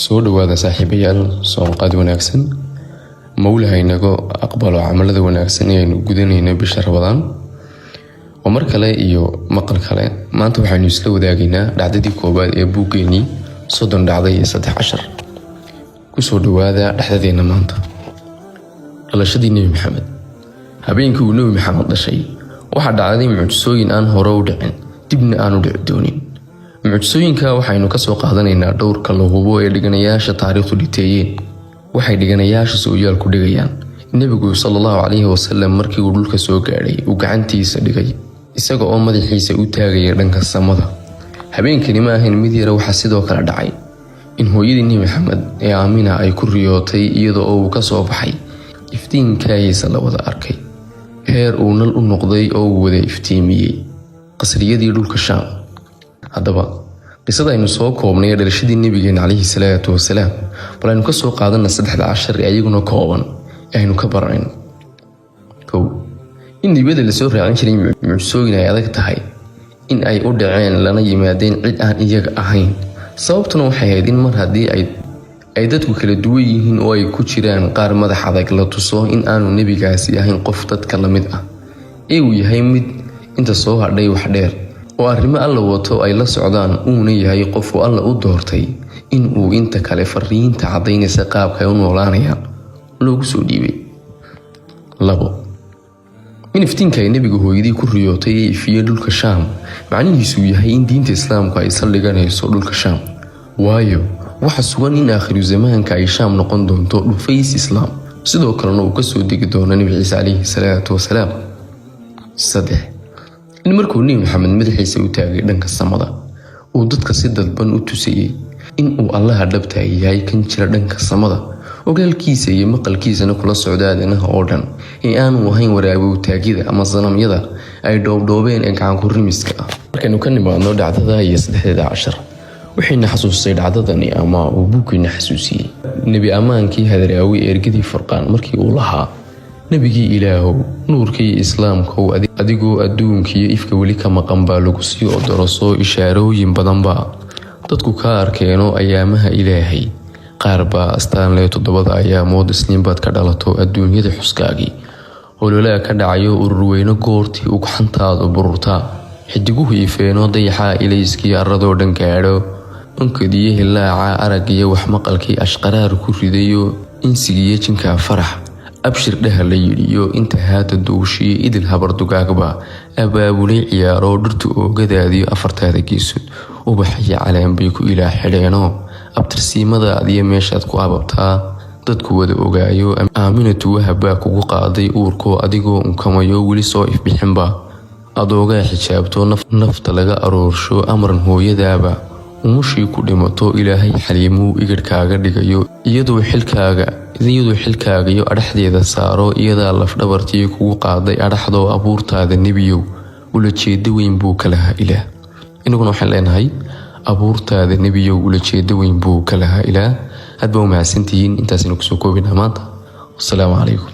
Soo dhawaada saaxiibayaal, soonqaad wanaagsan. Mawlaha inaga aqbalo camalada wanaagsan ee aynu gudanayno bisha Ramadaan. Oo mar kale iyo maqal kale, maanta waxaynu isla wadaagaynaa dhacdadii koowaad ee buuggeenii 30 dhacday iyo 3 cashar. Kusoo dhawaada dhacdadeena maanta: dhalashadii Nebi Maxamed. Habeenkii uu Nebi Maxamed dhashay waxaa dhacday mucjisooyin aan hore u dhicin, dibna aanu dhici doonin. Mucjisooyinka waxaynu kasoo qaadanaynaa dhowrka la hubo ee dhiganayaasha taariikhdu dhiteeyeen. Waxay dhiganayaasha sooyaalku dhigayaan nebigu sala Allahu calayhi wasalam markii uu dhulka soo gaadhay uu gacantiisa dhigay isaga oo madaxiisa u taagaya dhanka samada. Habeenkani ma ahayn mid yara. Waxaa sidoo kale dhacay in hooyadii Nebi Maxamed ee Aamina ay ku riyootay iyada oo uu kasoo baxay iftiinkaayisa la wada arkay, heer uu nal u noqday oo uu wada iftiimiyey qasriyadii dhulka Shaam. Haddaba, qisada aynu soo koobnay ee dhalashadii nebigeena calayhi salaatu wasalaam, bal aynu kasoo qaadana saddexda cashar ee ayaguna kooban ee aynu ka baranayno. Kow, in nebiyada lasoo raacin jiray mucjisooyin ay adag tahay in ay u dhaceen lana yimaadeen cid aan iyaga ahayn. Sababtuna waxay ahayd in mar haddii ay dadku kala duwan yihiin oo ay ku jiraan qaar madax adag, la tuso in aanu nebigaasi ahayn qof dadka la mid ah ee uu yahay mid inta soo hadhay wax dheer oo arrimo Alla wato ay la socdaan, uuna yahay qofku Alla u doortay in uu inta kale fariinta caddaynaysa qaabka ay u noolaanayaan loogu soo dhiibay. Labo, in iftiinka ay nebiga hooyadii ku riyootay ee ifiyey dhulka Shaam macnihiisu yahay in diinta Islaamku ay saldhiganayso dhulka Shaam, waayo waxa sugan in aakhiru zamaanka ay Shaam noqon doonto dhufays Islaam, sidoo kalena uu kasoo degi doono Nebi Ciise calayhi salaatu wasalaam. Saddex, in markuu Nebi Maxamed madaxiisa u taagay dhanka samada uu dadka si dadban u tusayey in uu Allaha dhabta yahay kan jira dhanka samada, ogaalkiisa iyo maqalkiisana kula socda aadanaha oo dhan, ee aanu ahayn waraabowtaagyada ama sanamyada ay dhoobdhoobeen ee gacankurimiska ah. Markaynu ka nimaadno dhacdada iyo saddexdeeda cashar, waxayna xasuustay dhacdadani ama uu buuggiina xasuusiyey nebi ammaankii Hadraawi ee ergadii Furqaan markii uu lahaa: "Nebigii Ilaahow, nuurkii Islaamkow, adigoo adduunkiiyo ifka weli ka maqan baa lagu sii odorosoo ishaarooyin badanba dadku ka arkeeno ayaamaha Ilaahay qaar baa astaan leh. Toddobada ayaamood Isniin baad ka dhalato, adduunyada xuskaagii ololaa ka dhacayo, ururweyno goortii ugxantaadu bururtaa, xidiguhu ifeeno, dayaxaa ilayskii arradoo dhan gaadho, onkadiyo hilaaca araggiyo waxmaqalkii ashqaraar ku ridayo, insigiyo jinkaa farax abshir dhaha la yidhiyo, inta haada duushiyo idil habardugaagba abaabulay ciyaaro, dhirtu oogadaadiyo afartaada geesood ubaxyo caleen bay ku ilaa xidheenoo, abtirsiimadaadiyo meeshaad ku ababtaa dadku wada ogaayo, Aaminatu Wahab baa kugu qaaday uurkoo, adigoo unkamayo weli soo ifbixinba adoogaa xijaabto, nafta laga aroorsho, amran hooyadaaba umushii ku dhimato, Ilaahay xaliimuu igidhkaaga dhigayo, iyadoo xilkaagayo adhaxdeeda saaro, iyadaa lafdhabartii kugu qaaday adhaxdoo, abuurtaada nebiyow ulajeedo weyn buu ka lahaa Ilaah." Inaguna waxaan leenahay: abuurtaada nebiyow ulajeedo weyn buu ka lahaa Ilaah. Aad baa u mahadsantihiin. Intaasaynu kusoo koobinaa maanta. Wasalaamu calaykum.